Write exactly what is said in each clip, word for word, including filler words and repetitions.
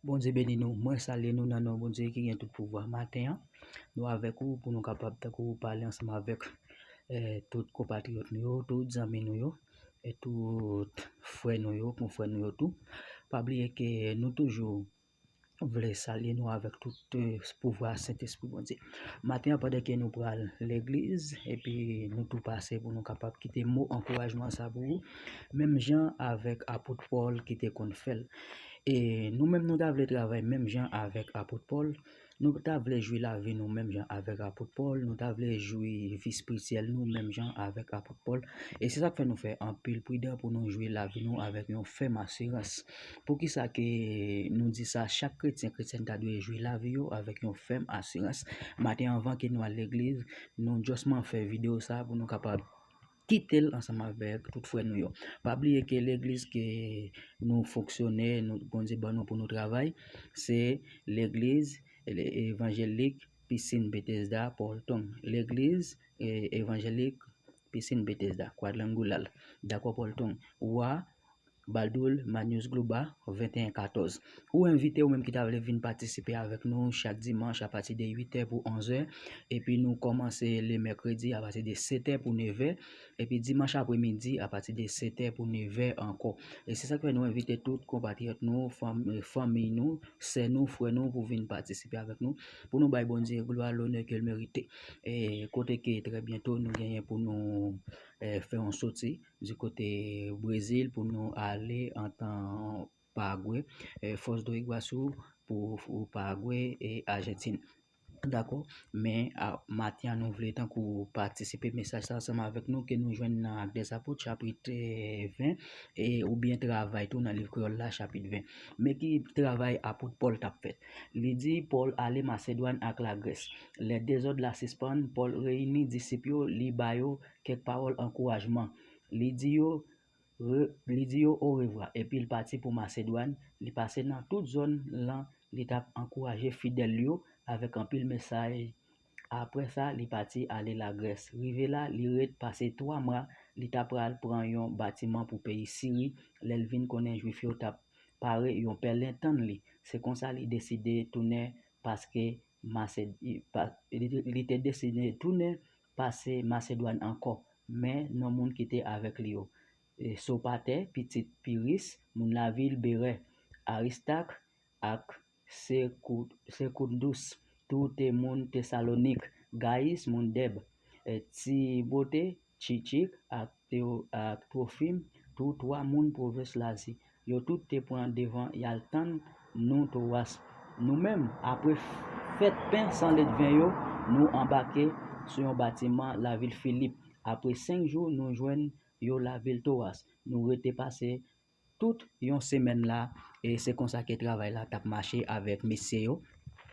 Bondye beni nou. Mwen salye nou nan non Bondye ki gen tout pouvwa. Maten an, nou avèk ou pou nou kapab tankou pale ansanm avèk eh, tout konpatriyòt nou yo, tout zanmi nou yo, e tout frè nou yo, konfrè nou yo tou. Pa bliye ke nou toujou vle salye nou avèk tout eh, pouvwa Sentespri Bondye. Maten an, pandan ke nou pral legliz, epi nou tou pase pou nou kapab kite mo ankourajman sa pou ou, menm jan avèk apot Pòl ki te konn fè l. E nou menm, nou ta vle travay menm jan avèk apot Pòl, nou ta vle jwi lavi nou menm jan avèk apot Pòl, nou ta vle jwi vi espirityèl nou menm jan avèk apot Pòl. E se sa k fè nou fè anpil pridan pou nou jwi lavi nou avèk yon fèm asirans. Poukisa ke nou di sa? Chak kretyen, kretyèn ta dwe jwi lavi yo avèk yon fèm asirans. Maten, anvan ke nou al legliz, nou jisman fè videyo sa pou nou kapab kite l ansanm avèk tout frè nou yo. Pa bliye ke legliz ke nou fonksyone, nou, Bondye ban nou pou nou travay, se legliz e, evanjelik Pisin Betesda, Pòltong. Legliz eh, evanjelik Pisin Betesda, Kwadrangulal. Dakò, Pòltong. Wa, Baldoul, Manius Glouba, venteyen katòz. Ou envite ou menm ki ta vle vin patisipe avèk nou chak dimanch apati de uit è pou onz è. Epi nou kòmanse le mèkredi apati de sèt è pou nèf è. Epi dimanch apremidi apati de sèt è pou nèf è ankò. E se sa k fè nou envite tout konpatriyòt nou, fanm-, fanmi nou, sè nou, frè nou pou vin patisipe avèk nou, pou nou bay Bondye glwa, lonè ke l merite. E kote ke trè byento nou genyen pou nou eh, fè yon soti di kote Brezil pou nou ale antan Paragwe, eh, Foz do Iguaçu pou, pou Paragwe e Ajentin. Dakò? Men a, maten an nou vle tankou patisipe mesaj sa ansanm avèk nou ke nou jwenn nan Ak dè Apot chapit eh, ven, e oubyen Travay tou nan liv kreyòl la chapit ven. Men ki travay apot Pòl t ap fè? Li di Pòl ale Masedwàn ak Lagrès. Lè dezòd la sispann, Pòl reyini disip yo, li ba yo kèk pawòl ankourajman. Li di yo, re, li di yo orevwa, epi l pati pou Masedwàn. Li pase nan tout zòn lan, li t ap ankouraje fidèl yo avèk anpil mesaj. Apre sa, li pati ale Lagrès. Rive la, li ret pase twa mwa, li ta pral pran yon batiman pou peyi Siri. Lè l vin konnen Jwif yo t ap pare yon pèlen tann li. Se konsa li deside tounen paske Mased-, i, pa, li, li te deside tounen pase Masedwàn ankò, men non moun ki te avèk li yo, e, Sopatè, pitit Piris, moun lavil Berè, Aristak ak Sekou-, Sekoundous, tou te moun Tesalonik, Gayis, moun Dèb, e, Timote, Tichik ak Teo-, ak Twofim, tou twa moun pwovens Lazi. Yo tout te pran devan y al tann nou Towas. Nou menm, apre fèt pen san ledven yo, nou anbake sou yon batiman lavil Filip. Apre senk jou, nou jwenn yo lavil Towas. Nou rete pase tout yon semèn la, e se konsa ke travay la t ap mache avèk mesye yo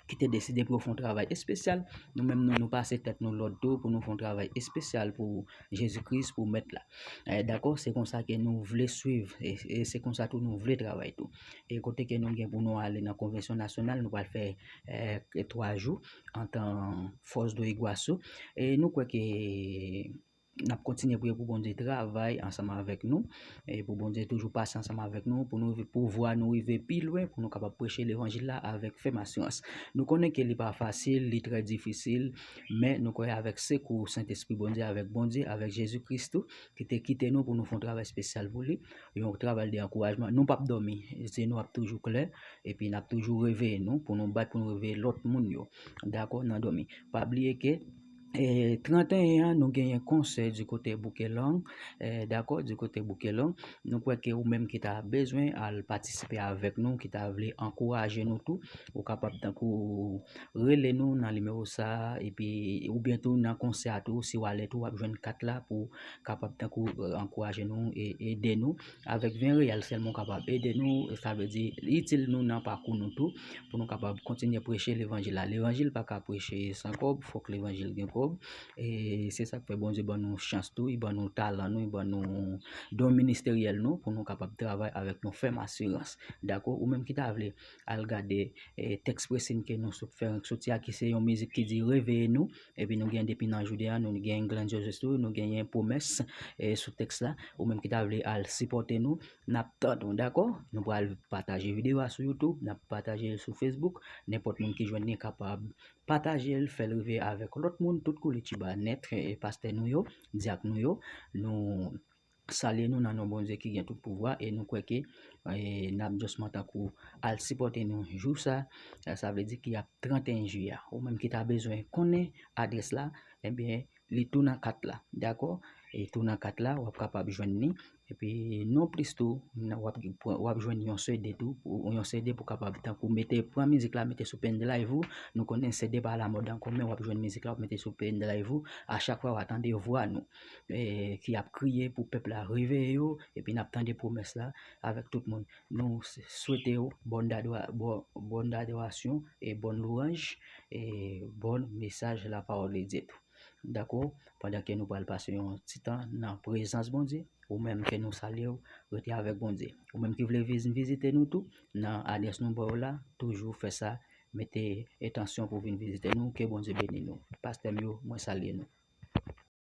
ki te deside pou yo fè yon travay espesyal. Nou menm, nou, nou pase tèt nou lòd tou pou nou fè yon travay espesyal pou Jezi Kris, pou Mèt la. E, dakò, se konsa ke nou vle swiv, e, e se konsa tou nou vle travay tou. E kote ke nou gen pou nou ale nan konvensyon nasyonal, nou pral fè, e, twa jou antan Foz do Iguaçu. E nou kwè ke n ap kontinye priye pou Bondye travay ansanm avèk nou, e pou Bondye toujou pase ansanm avèk nou, pou nou, pou vwa nou rive pi lwen, pou nou kapab preche levanjil la avèk fèm asirans. Nou konnen ke li pa fasil, li trè difisil, men nou kwè avèk sekou Sentespri Bondye, avèk Bondye, avèk Jezi Kris tou, ki te kite nou pou nou fè yon travay espesyal pou li, yon travay de ankourajman. Nou p ap dòmi, zye nou ap toujou klè, epi n ap toujou reveye nou, pou nou bat, pou nou reveye lòt moun yo. Dakò, nan dòmi. Pa bliye ke e, trannteyen an, nou genyen konsè di kote Boukelong, e, dakò, di kote Boukelong. Nou kwè ke ou menm ki ta bezwen al patisipe avèk nou, ki ta vle ankouraje nou tou, ou kapab tankou rele nou nan nimewo sa a, epi oubyen tou nan konsè a tou, si w ale tou, w ap jwenn kat la pou kapab tankou, e, ankouraje nou e ede nou. Avèk ven reyèl sèlman w kapab ede nou, sa vle di itil nou nan pakou nou tou, pou nou kapab kontinye preche levanjil la. Levanjil pa ka preche san kòb, fòk levanjil gen kòb. E se sa k fè Bondye ban nou chans tou, li ban nou talan nou, li ban nou don ministeryèl nou pou nou kapab travay avèk yon fèm asirans. Dakò? Ou menm ki ta vle al gade e, tèks presin ke nou sot fè soti a, ki se yon mizik ki di reveye nou, epi nou gen depi nan jounen an, nou gen grandiozite tou, nou genyen pwomès e, sou tèks la. Ou menm ki ta vle al sipòte nou, n ap tann ou, dakò? Nou pral pataje videyo a sou YouTube, n ap pataje l sou Facebook. Nenpòt moun ki jwenn li kapab pataje l, fè l rive avèk lòt moun, tout koulè Tchiba nèt, e, pastè nou yo, dyak nou yo. Nou salye nou nan non Bondye ki gen tout pouvwa e nou kwè ke e, n ap jisman tankou al sipòte nou jou sa, sa vle di ki ap trannteyen jiyè a. Ou menm ki ta bezwen konnen adrès la, ebyen, li tou nan kat la, dakò? E tou nan kat la, w ap kapab jwenn li. Epi non plis tou, w ap, w ap jwenn yon CD tou, yon CD pou kapab tankou mete, pran mizik la, mete sou pendrive ou. Nou konnen CD pa alamòd ankò, men w ap jwenn mizik la, w ap mete sou pendrive ou. A chak fwa w a tande vwa nou e, ki ap kriye pou pèp la reveye yo, epi n ap tande pwomès la avèk tout moun. Nou swete yo bòn dadwa-, bò-, bòn adorasyon e bòn lwanj e bòn mesaj lapawòl de Dye tou. Dakò? Pandan ke nou pral pase yon ti tan nan prezans Bondye, ou menm ke nou salye w, rete avèk Bondye. Ou menm ki vle vin vizite nou tou, nan adrès nou ba w la, toujou fè sa, mete entansyon pou vin vizite nou, ke Bondye beni nou. Pastè m yo, mwen salye nou.